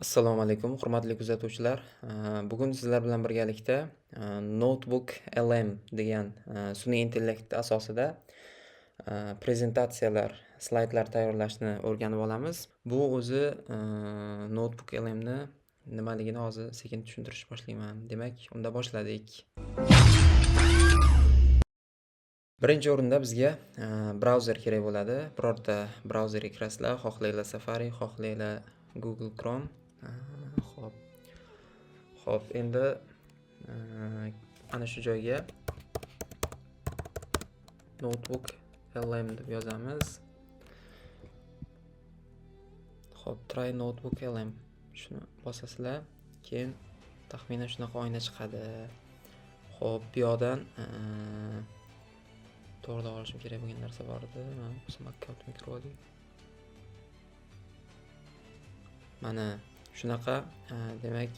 Assalomu alaykum, hurmatli kuzatuvchilar. Bugun sizlar bilan birgalikda Notebook LM degan sun'iy intellekt asosida prezentatsiyalar, slaydlar tayyorlashni o'rganib olamiz. Bu o'zi Notebook LMni nimaligini hozir sekin tushuntirish boshlayman. Demak, unda boshladik. Birinchi o'rinda bizga brauzer kerak bo'ladi. Birorta brauzerga kirasizlar, xohlanglar Safari, xohlanglar Google Chrome. Xo'p. Xo'p, endi ana shu joyga Notebook LM deb yozamiz. Xo'p, try Notebook LM. Shuni bosasizlar, keyin taxminan shunaqa oyna chiqadi. Xo'p, bu yoqdan to'g'rilab olishim kerak bo'lgan narsa bor edi. Mana o'zim akkauntimga kirib olay. Mana shunaqa, demak,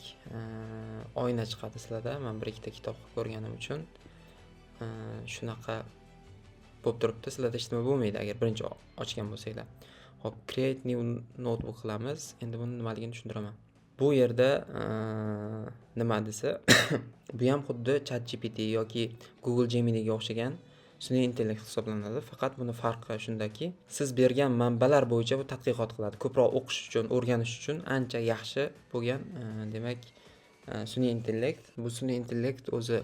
oyna chiqadi sizlarda. Men bir ikkita kitob qilib ko'rganim uchun shunaqa bo'lib turibdi. Sizlarda hech nima bo'lmaydi agar birinchi ochgan bo'lsanglar. Xo'p, create new notebook qilamiz. Endi buni nimaligini tushuntiraman. Bu yerda nima desa, bu ham xuddi ChatGPT yoki Google Gemini'ga o'xshagan sun'iy intellekt hisoblanadi. Faqat buni farqi shundaki, siz bergan manbalar bo'yicha bu tadqiqot qiladi. Ko'proq o'qish uchun, o'rganish uchun ancha yaxshi bo'lgan, demak, sun'iy intellekt. Bu sun'iy intellekt o'zi,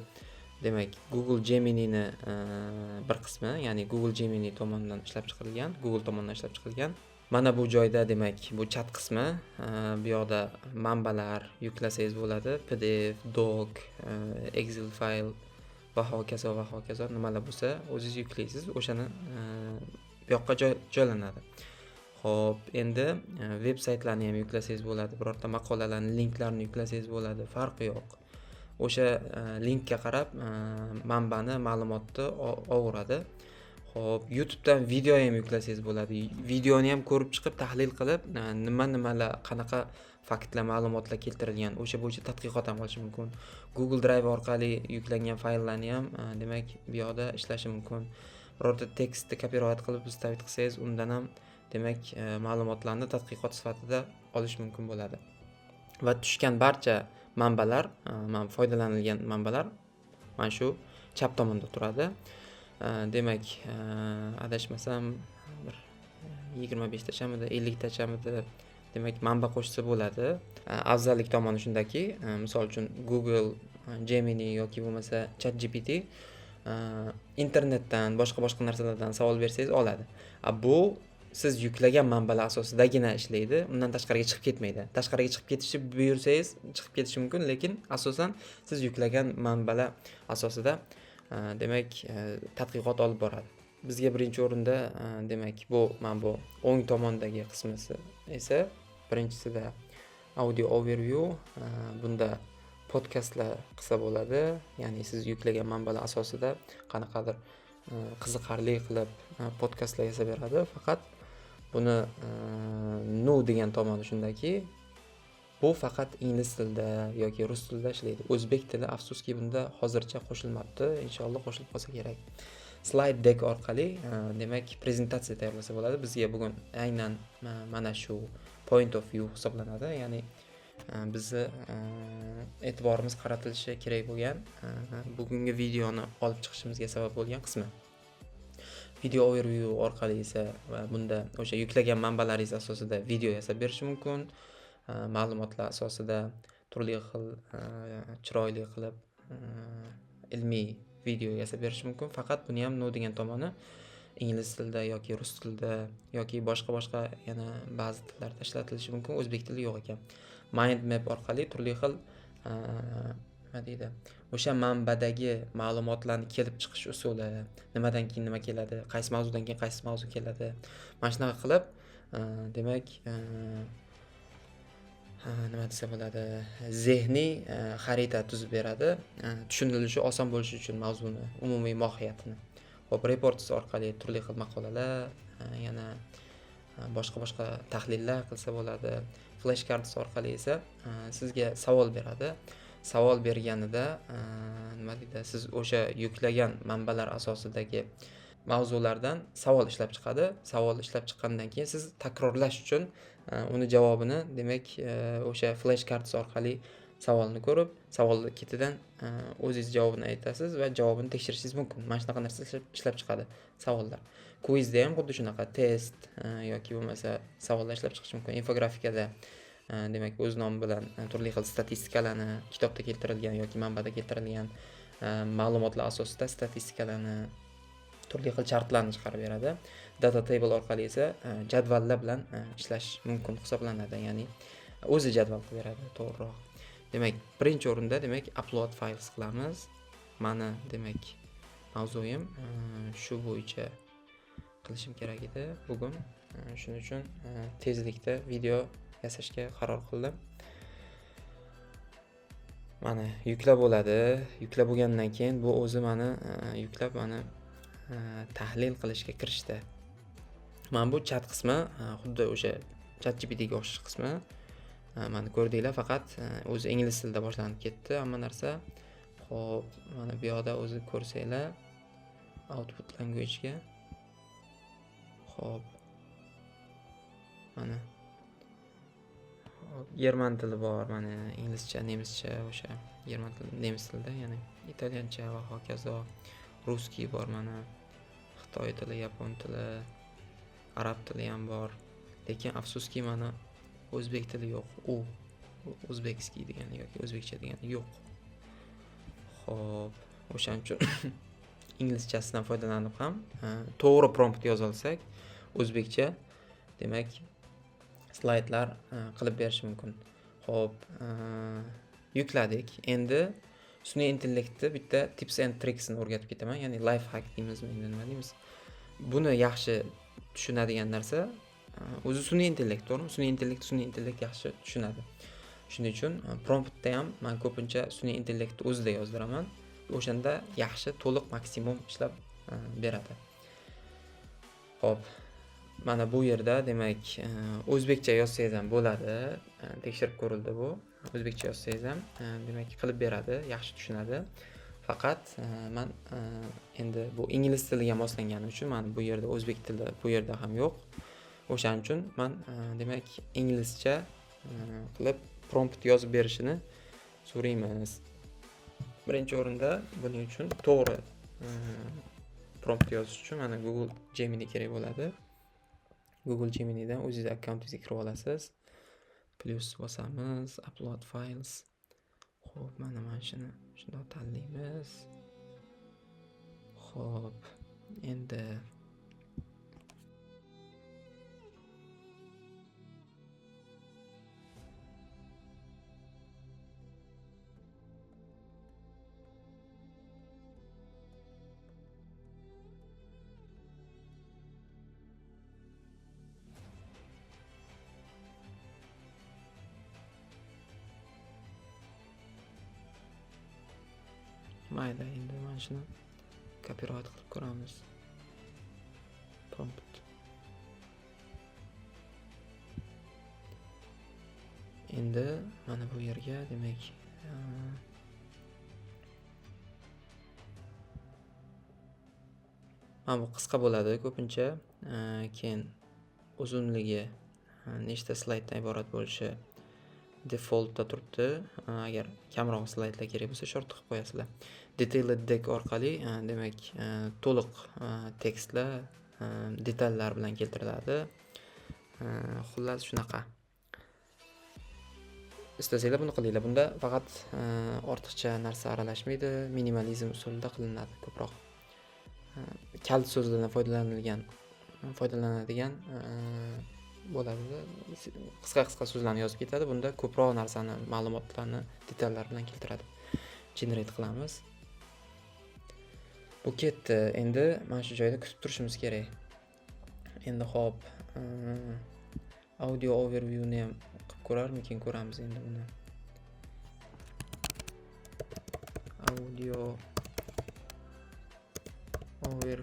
demak, Google Gemini'ni bir qismi, ya'ni Google Gemini tomonidan ishlab chiqarilgan, Google tomonidan ishlab chiqilgan. Mana bu joyda, demak, bu chat qismi, bu yoqda manbalar yuklasangiz bo'ladi. PDF, doc, Excel fayl va hokazo va hokazo nimalar bo'lsa, o'zingiz yuklaysiz, o'shani bu yoqqa joylanadi. Xo'p, endi veb saytlarni ham yuklasangiz bo'ladi, birorta maqolalarni linklarini yuklasangiz bo'ladi, farqi yo'q. O'sha linkka qarab manbani, ma'lumotni ovuradi. Xo'p, YouTubedan video ham yuklasangiz bo'ladi. Videoni ham ko'rib chiqib, tahlil qilib, nima nimalar, qanaqa faktlar, ma'lumotlar keltirilgan, o'sha bo'yicha tadqiqot ham qilish mumkin. Google Drive orqali yuklangan fayllarni ham, demak, bu yoqda ishlashi mumkin. Birorta tekstni копировать qilib, вставить qilsangiz, undan ham, demak, ma'lumotlarni tadqiqot sifatida olish mumkin bo'ladi. Va tushgan barcha manbalar, mana foydalanilgan manbalar mana shu chap tomonda turadi. Demak, adashmasam bir 25 tachamidi, 50 tachamidi, demak, manba qo'shsa bo'ladi. Afzallik tomoni shundaki, misol uchun Google Gemini yoki bo'lmasa ChatGPT internetdan, boshqa-boshqa narsalardan savol bersangiz oladi. A bu siz yuklagan manbalar asosidagina ishlaydi, undan tashqariga chiqib ketmaydi. Tashqariga chiqib ketishni buyursangiz, chiqib ketishi mumkin, lekin asosan siz yuklagan manbalar asosida, demak, tadqiqot olib boradi. Bizga birinchi o'rinda, demak, bu mana bu o'ng tomondagi qismisi esa birinchisida audio overview, bunda podkastlar qilsa bo'ladi. Ya'ni siz yuklagan manbalar asosida qanaqadir qiziqarli qilib podkastlar yasab beradi. Faqat buni но degan tomoni shundaki, bu faqat ingliz tilida yoki rus tilida ishlaydi. O'zbek tili, afsuski, bunda hozircha qo'shilmabdi. Inshaalloh qo'shilib qolsa kerak. Slide deck orqali, demak, prezentatsiya tayyorlasa bo'ladi. Bizga bugun aynan mana shu point of view hisoblanadi. Ya'ni bizni e'tiborimiz qaratilishi kerak bo'lgan, bugungi videoni olib chiqishimizga sabab bo'lgan qismi. Video overview orqali esa va bunda o'sha yuklagan manbalaringiz asosida video yasab berishi mumkin. Ma'lumotlar asosida turli xil chiroyli qilib ilmiy video yasab berishi mumkin. Faqat buni ham no degan tomoni ingliz tilida yoki rus tilida yoki boshqa-boshqa yana ba'zi tillarda ishlatilishi mumkin. O'zbek tili yo'q ekan. Mind map orqali turli xil, nima deydi, o'sha manbadagi ma'lumotlarni kelib chiqish usuli, nimadan keyin nima keladi, qaysi mavzudan keyin qaysi mavzu keladi. Mana shunaqa qilib, demak, nima desa bo'ladi, zehniy xarita tuzib beradi. Tushunilishi oson bo'lishi uchun mavzuni umumiy mohiyatini. Xo'p, reports orqali turli xil maqolalar, yana boshqa-boshqa tahlillar qilsa bo'ladi. Flash cards orqali esa sizga savol beradi. Savol berganida, nima deydi, siz o'sha yuklagan manbalar asosidagi mavzulardan savol ishlab chiqadi. Savol ishlab chiqqandan keyin siz takrorlash uchun uni javobini, demak, o'sha flash cards orqali savolni ko'rib, savolni ketidan o'zingiz javobini aytasiz va javobini tekshirishingiz mumkin. Mana shunaqa narsa ishlab chiqadi savollar. Quizda ham xuddi shunaqa test yoki bo'lmasa savollar ishlab chiqish mumkin. Infografikada demak o'z nomi bilan turli xil statistikalarni kitobda keltirilgan yoki manbada keltirilgan ma'lumotlar asosida statistikalarni, turli xil chartlarni chiqarib beradi. Data table orqali esa jadvallar bilan ishlash mumkin hisoblanadi, ya'ni o'zi jadval qilib beradi to'g'riroq. Demak, birinchi o'rinda demak upload files qilamiz. Mani demak mavzuyim shu bo'yicha qilishim kerak edi bugun. Shuning uchun tezlikda video yasashga qaror qildim. Mana yuklab bo'ladi. Yuklab bo'lgandan keyin bu o'zi mani yuklab mani tahlil qilishga kirishdi. Mana bu chat qismi, xuddi o'sha ChatGPT ga o'xshash qismi. Mana ko'rdinglar, faqat o'zi ingliz tilida boshlanib ketdi hamma narsa. Xo'p, mana bu yoqda o'zi ko'rsanglar output language ga. Xo'p. Mana german tili bor, mana inglizcha, nemischa, o'sha german tili, nemis tilida, ya'ni italyancha va hokazo, ruskiy bor, mana xitoy tili, yapon tili, arab tili ham bor. Lekin afsuski mana o'zbek tili yo'q. U o'zbekskiy degani yoki o'zbekcha degani yo'q. Xo'p, o'shaning uchun inglizchasidan foydalanib ham to'g'ri prompt yoza olsak, o'zbekcha demak slaydlar qilib berishi mumkin. Xo'p, yukladik. Endi sun'iy intellektni bitta tips and tricksini o'rgatib ketaman, ya'ni life hack deymizmi, endi nima deymiz. Buni yaxshi tushunadigan narsa o'zi sun'iy intellekt, to'g'rimi? Sun'iy intellekt yaxshi tushunadi. Shuning uchun promptda ham men ko'pincha sun'iy intellektni o'zida yozdiraman. O'shanda yaxshi, to'liq, maksimum ishlab beradi. Xo'p, mana bu yerda demak o'zbekcha yozsangiz ham bo'ladi. Tekshirib ko'rildi bu. O'zbekcha yozsangiz ham demak qilib beradi, yaxshi tushunadi. Faqat men endi bu ingliz tiliga moslangani uchun mana bu yerda o'zbek tili bu yerda ham yo'q. O'shaning uchun men demak inglizcha qilib prompt yozib berishini so'raymiz. Birinchi o'rinda buning uchun to'g'ri prompt yozish uchun mana Google Gemini kerak bo'ladi. Google Gemini'dan o'zingiz akkauntingizga kirib olasiz. Plus bosamiz, upload files. Xo'p, mana shuni shundoq tanlaymiz. Xo'p, endi mayli, endi mana shuni copyright qilib ko'ramiz. Prompt. Endi mana bu yerga demak mana bu qisqa bo'ladi ko'pincha, keyin uzunligi nechta slayddan iborat bo'lishi defaultda turibdi. Agar kamroq slaydlar kerak bo'lsa, short qilib qo'yasizlar. Detailed deck orqali demak to'liq tekstlar detallar bilan keltiriladi. Xullas shunaqa. Istasanglar buni qilinglar. Bunda faqat ortiqcha narsa aralashmaydi, minimalizm usulida qilinadi ko'proq. Kalit so'zlardan foydalanadigan bo'ladi. Qisqa-qisqa so'zlarni yozib ketadi. Bunda ko'proq narsani, ma'lumotlarni detallar bilan keltiradi. Generate qilamiz. Bu ketdi. Endi mana shu joyda kutib turishimiz kerak. Endi hop, audio overviewni ham qilib ko'rarmikin, ko'ramiz endi buni. Audio over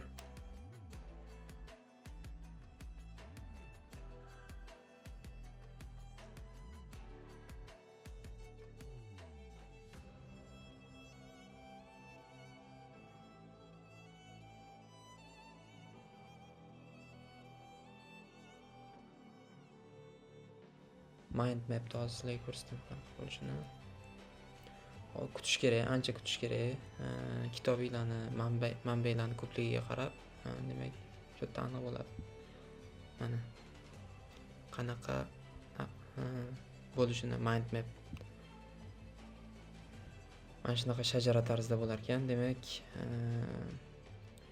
Mind mapni hozir sizlarga ko'rsataman qanaqa bo'lishini. Hop, kutish kerak, ancha kutish kerak. Kitobinglarni, manbalarni ko'pligiga qarab, demak, shu yerda aniq bo'ladi. Mana qanaqa bo'lishini mind map. Mana shunaqa shajara tarzida bo'lar ekan. Demak,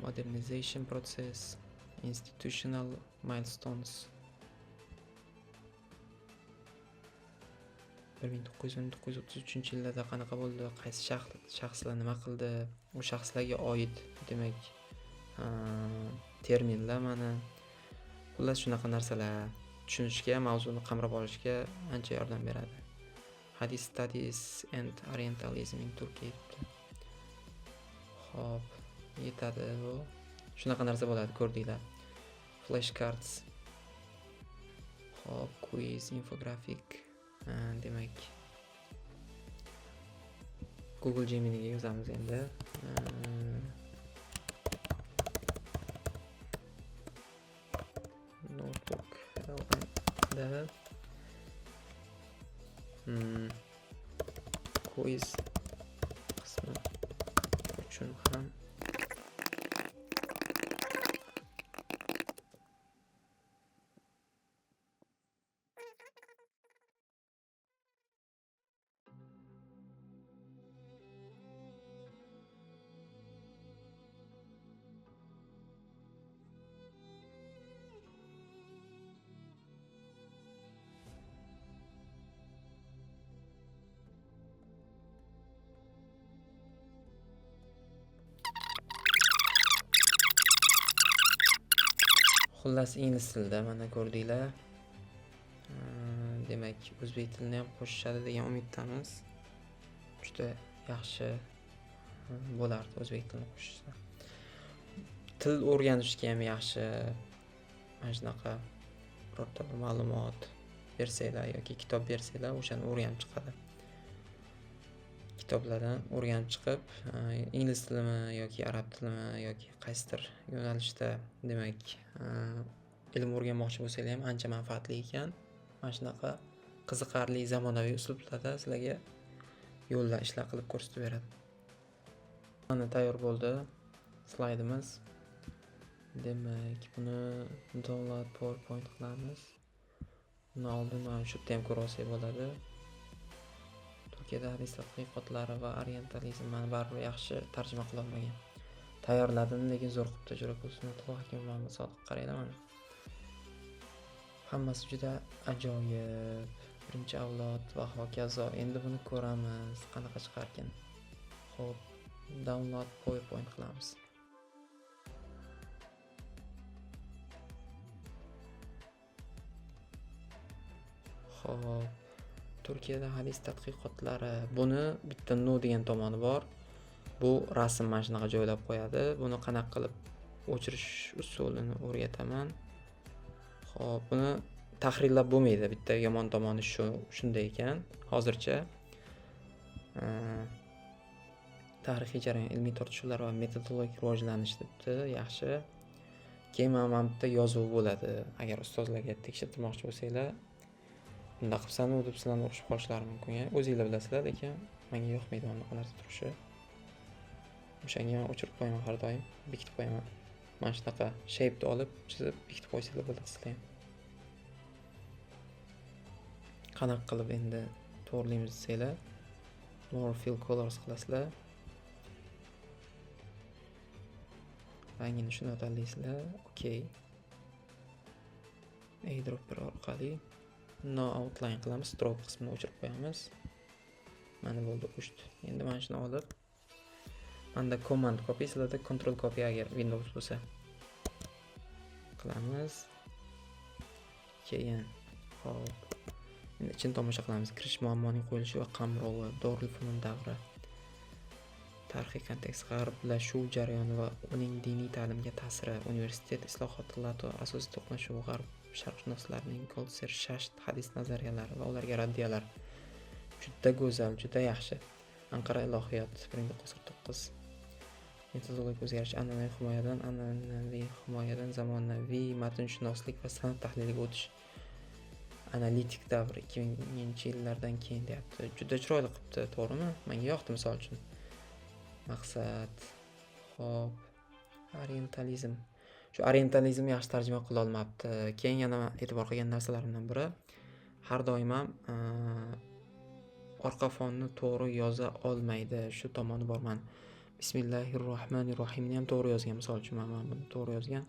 modernization process, institutional milestones. 1933-yillarda qanaqa bo'ldi, qaysi shaxslar nima qildi, u shaxslarga oid, demak, terminlar mana. Xullas shunaqa narsalar tushunishga, mavzuni qamrab olishga ancha yordam beradi. Hadith Studies and Orientalism in Turkey debdi. Xo'p, yetadi bu. Shunaqa narsa bo'ladi, ko'rdinglar. Flashcards. Xo'p, quiz, infografik. Demak, Google Gemini'ga yozamiz endi. Notebook LM'da quiz qismi uchun ham xullas ingliz tilida mana ko'rdinglar. Demak, o'zbek tilini ham qo'shishadi degan umiddamiz. Juda yaxshi bo'lardi o'zbek tilini qo'shishsa. Til o'rganishga ham yaxshi. Mana shunaqa birorta bir ma'lumot bersanglar yoki kitob bersanglar, o'shani o'rganib chiqadi. Kitoblardan o'rganib chiqib, ingliz tilimi yoki arab tilimi yoki qaysidir yo'nalishda, demak, ilm o'rganmoqchi bo'lsanglar ham ancha manfaatli ekan. Mana shunaqa qiziqarli zamonaviy uslublarda sizlarga yo'llar ishlar qilib ko'rsatib beradi. Mana tayyor bo'ldi slaydimiz. Demak, buni download PowerPoint qilamiz. Buni oldin mana shu yerda ham ko'rib olsak bo'ladi. Turkiyada hadis tadqiqotlari va orientalizm mani baribir yaxshi tarjima qila olmagan. Tayyorladim, lekin zo'r qilibdi Jo'rabul Sunnatulloh Hakim Muhammad Sodiq. Qaranglar mana. Hammasi juda ajoyib. Birinchi avlod va hokazo. Endi buni ko'ramiz, qanaqa chiqarkan. Xo'p, download PowerPoint qilamiz. Xo'p, Turkiyada hadis tadqiqotlari. Buni bitta no degan tomoni bor. Bu rasm mana shunaqa joylab qo'yadi. Buni qanaqa qilib o'chirish usulini o'rgataman. Xo'p, buni tahrirlab bo'lmaydi. Bitta yomon tomoni shu, shunday ekan. Hozircha tarixiy jarayon, ilmiy tortishuvlar va metodologik rivojlanish debdi. Yaxshi. Keyin mana bu yerda yozuv bo'ladi. Agar ustozlarga tekshirtirmoqchi bo'lsanglar, bunda qilsan u deb sizlarni urishib qolishlari mumkin. O'zinglar bilasizlar, lekin menga yoqmaydi mana bunaqa narsa turishi. O'shanga men o'chirib qo'yaman har doim, bekitib qo'yaman. Mana shunaqa shape-ni olib, chizib, bekitib qo'ysanglar bo'ladi sizlar ham. Qanaqa qilib endi to'g'rilaymiz desanglar, more fill colors qilasizlar. Rangini shuni tanlaysizlar. Okay. Eyedropper orqali no outline qilamiz, stroke qismini o'chirib qo'yamiz. Mana bo'ldi, o'chdi. Endi mana shuni olib, menda command copy, sizlarda control copy agar Windows bo'lsa qilamiz. Keyin hop, endi ichini tomosha qilamiz. Kirish muammoning qo'yilishi va qamrovi, Dorilfunun davri, tarixiy kontekst, g'arblashuv jarayoni va uning diniy ta'limga ta'siri, universitet islohoti, Lato asosiy to'qnashuvi, g'arb sharqshunoslarining Kolser Shasht hadis nazariyalari va ularga raddiyalar. Juda go'zal, juda yaxshi. Anqara ilohiyot 1949. Metodologik o'zgarish, an'anaviy himoyadan zamonaviy matnshunoslik va san'at tahliliga o'tish. Analitik davr 2000-yillardan keyin deyapti. Juda chiroyli qilibdi, to'g'rimi? Menga yoqdi misol uchun. Maqsad. Xo'p, orientalizm. Shu orientalizmni yaxshi tarjima qila olmabdi. Keyin yana e'tibor qilgan narsalarimdan biri, har doim ham orqa fonni to'g'ri yoza olmaydi. Shu tomoni bor mana. Bismillahirrohmanirrohimni ham to'g'ri yozgan misol uchun, mana buni to'g'ri yozgan.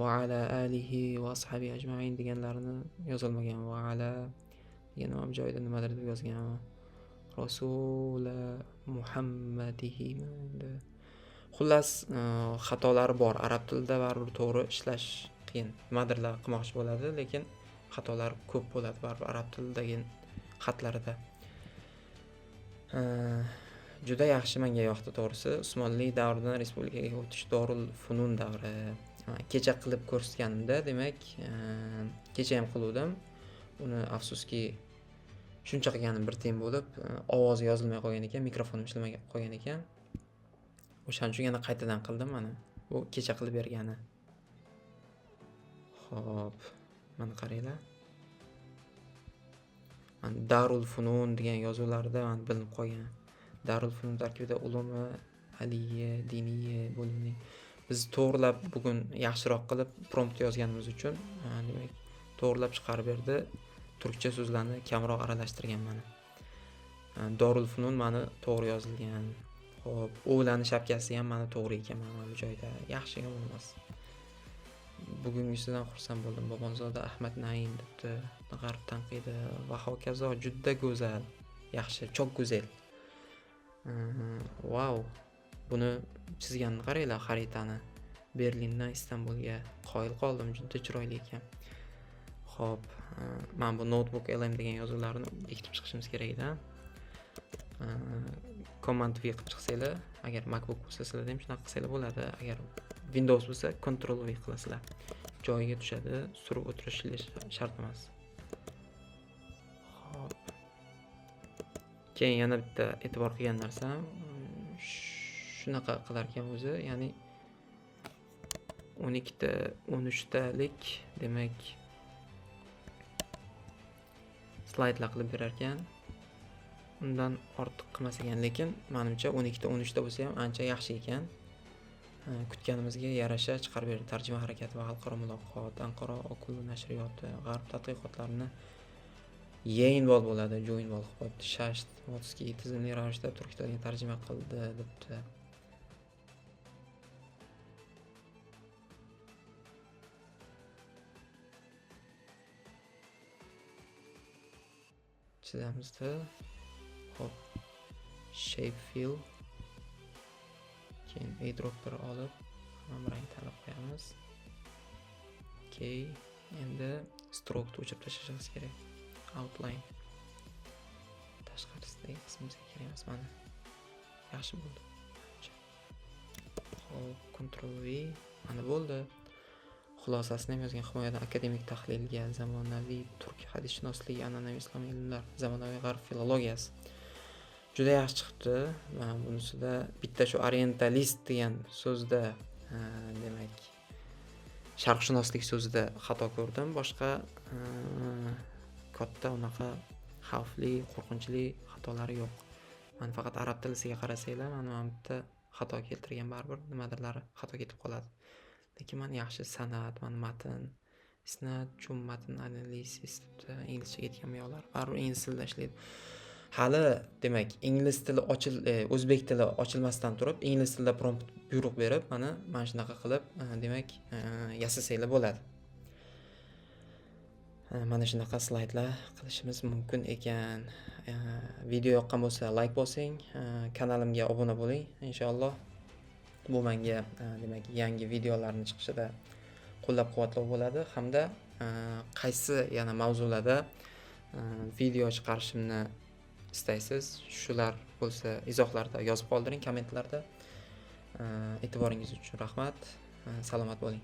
Va ala alihi va ashabi ajmain deganlarini yozolmagan. Va ala degan ham joyida nimadir deb yozgan. Rasula Muhammadihi endi. Xullas, xatolari bor. Arab tilida baribir to'g'ri ishlash qiyin. Nimadirlar qilmoqchi bo'ladi, lekin xatolar ko'p bo'ladi baribir arab tilidagi xatlarida. Juda yaxshi, menga yoqdi to'g'risi. Usmonli davridan respublikaga o'tish Dorul Funun davri. Kecha qilib ko'rsatganimda, demak, kecha ham qiluvdim. Uni afsuski shuncha qilganim bir tiyin bo'lib, ovozi yozilmay qolgan ekan, mikrofonim ishlamay qolgan ekan. O'shaning uchun yana qaytadan qildim mana. Bu kecha qilib bergani. Xo'p, mana qaranglar. Mana Darul Funun degan yozuvlarda mana bilinib qolgan. Darul Funun tarkibida ulumi aliyya, diniya bo'limining biz to'g'rilab bugun yaxshiroq qilib prompt yozganimiz uchun, demak, to'g'rilab chiqarib berdi. Turkcha so'zlarni kamroq aralashtirgan mana. Darul Funun mana to'g'ri yozilgan. Xo'p, o'lani shapkasi ham mana to'g'ri ekan mana bu joyda. Yaxshi, yomon emas. Bugungisidan xursand bo'ldim. Bobonzoda Ahmad Naim debdi. G'arb tanqidi va hokazo, juda go'zal. Yaxshi, çok go'zal. Vau. Buni chizganini qaranglar, xaritani. Berlindan Istanbulga qoyil qoldim, juda chiroyli ekan. Xo'p, mana bu notebook LM degan yozuvlarni bekitib chiqishimiz kerak edi. Command V qilib chiqsanglar, agar MacBook bo'lsa sizlarda ham shunaqa qilsanglar bo'ladi. Agar Windows bo'lsa Ctrl V qilasizlar. Joyiga tushadi, surib o'tirish shart emas. Xo'p. Keyin yana bitta e'tibor qilgan narsam, shunaqa qilar ekan o'zi, ya'ni 12 ta 13 talik, demak, slaydlar qilib berar ekan. Undan ortiq qilmas ekan, lekin menimcha 12 ta 13 ta bo'lsa ham ancha yaxshi ekan. Kutganimizga yarasha chiqarib berdi. Tarjima harakati va xalqaro muloqot, Anqara okulu nashriyoti, g'arb tadqiqotlarini Yeinbol bo'ladi, joinbol qilib qo'yibdi. Shasht Motskiy tizimli ravishda turk tiliga tarjima qildi debdi. Chizamizda. Xo'p, shape fill, keyin eyedropper olib mana rang tanlab qo'yamiz. Okay, endi stroke ni o'chirib tashlashimiz kerak. Outline tashqarisidagi qismimizga kerak emas mana. Yaxshi bo'ldi. Xo'p, Ctrl V, mana bo'ldi. Xulosasini ham yozgan. Himoyadan akademik tahlilga, zamonaviy turk hadisshunosligi, an'anaviy islomiy ilmlar, zamonaviy g'arb filologiyasi. Juda yaxshi chiqibdi. Mana bunisida bitta shu orientalist degan so'zda, demak, sharqshunoslik so'zida xato ko'rdim. Boshqa katta unaqa xavfli, qo'rqinchli xatolari yo'q. Mana faqat arab tilisiga qarasanglar, mana bu bitta xato keltirgan, baribir nimadirlari xato ketib qoladi. Lekin mana yaxshi san'at, mana matn, isnat, chum matn analisis debdi, inglizcha ketgan bu yoqlar. Baribir ingliz tilida ishlaydi. Hali demak, ingliz tili o'zbek tili ochilmasdan turib, ingliz tilida prompt buyruq berib, mana shunaqa qilib, demak, yasasanglar bo'ladi. Mana shunaqa slaydlar qilishimiz mumkin ekan. Video yoqqan bo'lsa like bosing, kanalimga obuna bo'ling inshaalloh. Bu menga demak, yangi videolarni chiqishida qo'llab-quvvatlov bo'ladi hamda qaysi yana mavzularda video chiqarishimni istaysiz, shular bo'lsa izohlarda yozib qoldiring, kommentlarda. E'tiboringiz uchun rahmat. Salomat bo'ling.